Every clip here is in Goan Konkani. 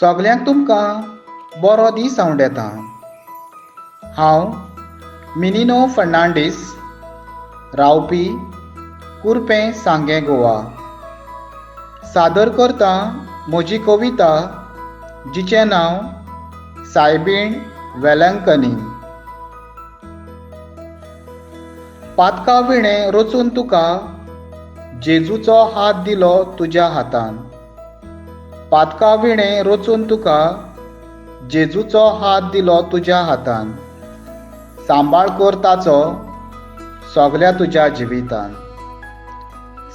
सगल्यांक तुमकां बरो दीस आंवडेता. हांव मिनिनो फर्नांडीस, रावपी कुर्पें, सांगें, गोवा. सादर करता म्हजी कविता जिचें नांव सायबीण वेलंकनी. पातका विणें रचून तुका जेजूचो हात दिलो तुज्या हातान. पातका विणें रचून तुका जेजूचो हात दिलो तुज्या हातान. सांबाळ कर ताचो सगल्या तुज्या जिवितान.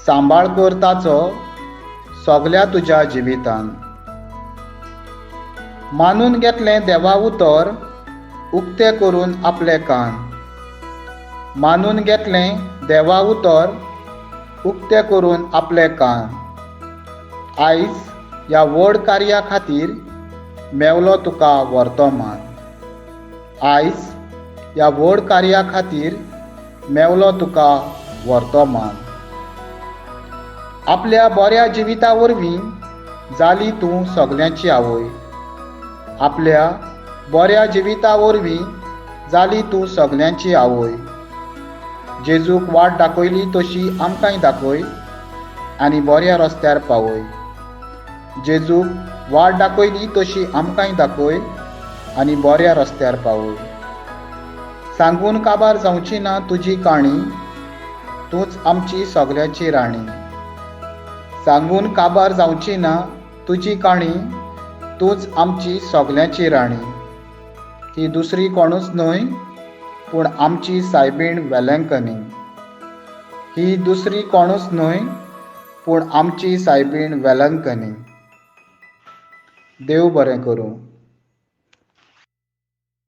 सांबाळ कर ताचो सगल्या तुज्या जिवितान. मानून घेतलें देवा उतर, उक्तें करून आपले कान. मानून घेतलें देवा उतर, उक्तें करून आपले कान. आयज ह्या व्हड कार्या खातीर मेवलो तुका वर्तमान. आयज ह्या व्हड कार्या खातीर मेवलो तुका वर्तमान. आपल्या बऱ्या जिविता वरवीं जाली तूं सगल्यांची आवय. आपल्या बऱ्या जिविता वरवीं जाली तूं सगल्यांची आवय. जेजूक वाट दाखयली तशी आमकांय दाखय आनी बऱ्या रस्त्यार पावय. जेजूक वाट दाखयली तशी आमकांय दाखय आनी बऱ्या रस्त्यार पावय. सांगून काबार जावची ना तुजी काणी, तूंच आमची सगल्यांची राणी. सांगून काबार जावची ना तुजी काणी, तूंच आमची सगल्यांची राणी. ही दुसरी कोणूच न्हय पूण आमची सायबीण वेलंकनी. ही दुसरी कोणूच न्हय पूण आमची सायबीण वेलंकनी. देव बरें करूं.